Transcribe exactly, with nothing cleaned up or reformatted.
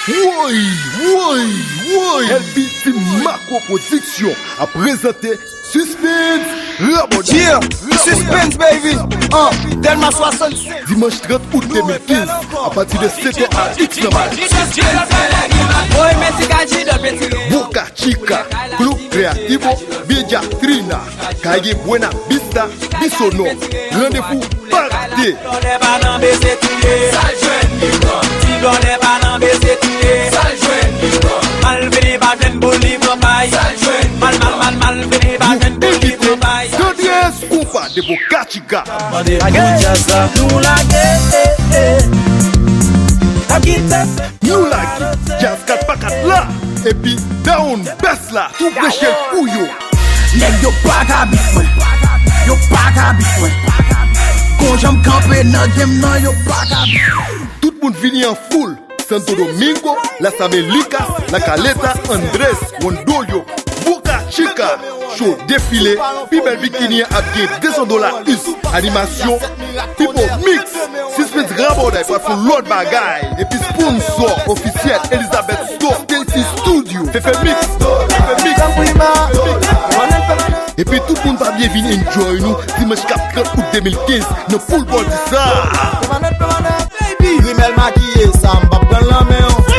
Woy, woy, woy! L B T Macro Production ap prezante Suspense Rabòday. Yeah, Suspense baby. Uh, Dèlma swasannsèt. Dimanch trant out de mil kenz, apati de sèt è a X nan Maj. Oy, men ti ka G-Dub, men ti Boca Chica, Club Creativo, Bella Trina, Calle Buena Vista, Bisonò. Randevou pa rate. Dòlè pa nan bese touye. Sa l jwenn li pran. Ti dòlè pa nan bese touye. Sa l jwenn li pran. Mal vini pa jwenn pou li pran pay. Sa l jwenn li pran. Mal, mal, mal, mal vini pa jwenn pou li pran pay. Tandrès Konpa de Boca Chica. Mande pou djaz la. Nou lage, eh, eh. N ap kite fè. Nou lage djaz kat pa kat la. Epi Down Best la tou preche l pou yo. Nèg yo pa ka bit mwen. Yo pa ka bit mwen. Gon jan m kanpe nan game nan, yo pa ka bit mwen. Tout moun vini an foul. Santo Domingo, Las Américas, La Caleta, Andrés, Rondolio, Boca Chica. Show defile, pi bèl bikini an ap gen de san dola us. Animasyon, Pipo Mix. Suspense Rabòday pral fè yon lòt bagay. Epi sponsò ofisyèl Elizabeth Store, Stacy Studio, Fefe Mix, Fefe Mix. Epi tout moun pa byen vin enjoy nou dimanch k ap trant out de mil kenz nan Pool Party sa. Baby, rimèl makiye sa, m p ap pran l nan men w.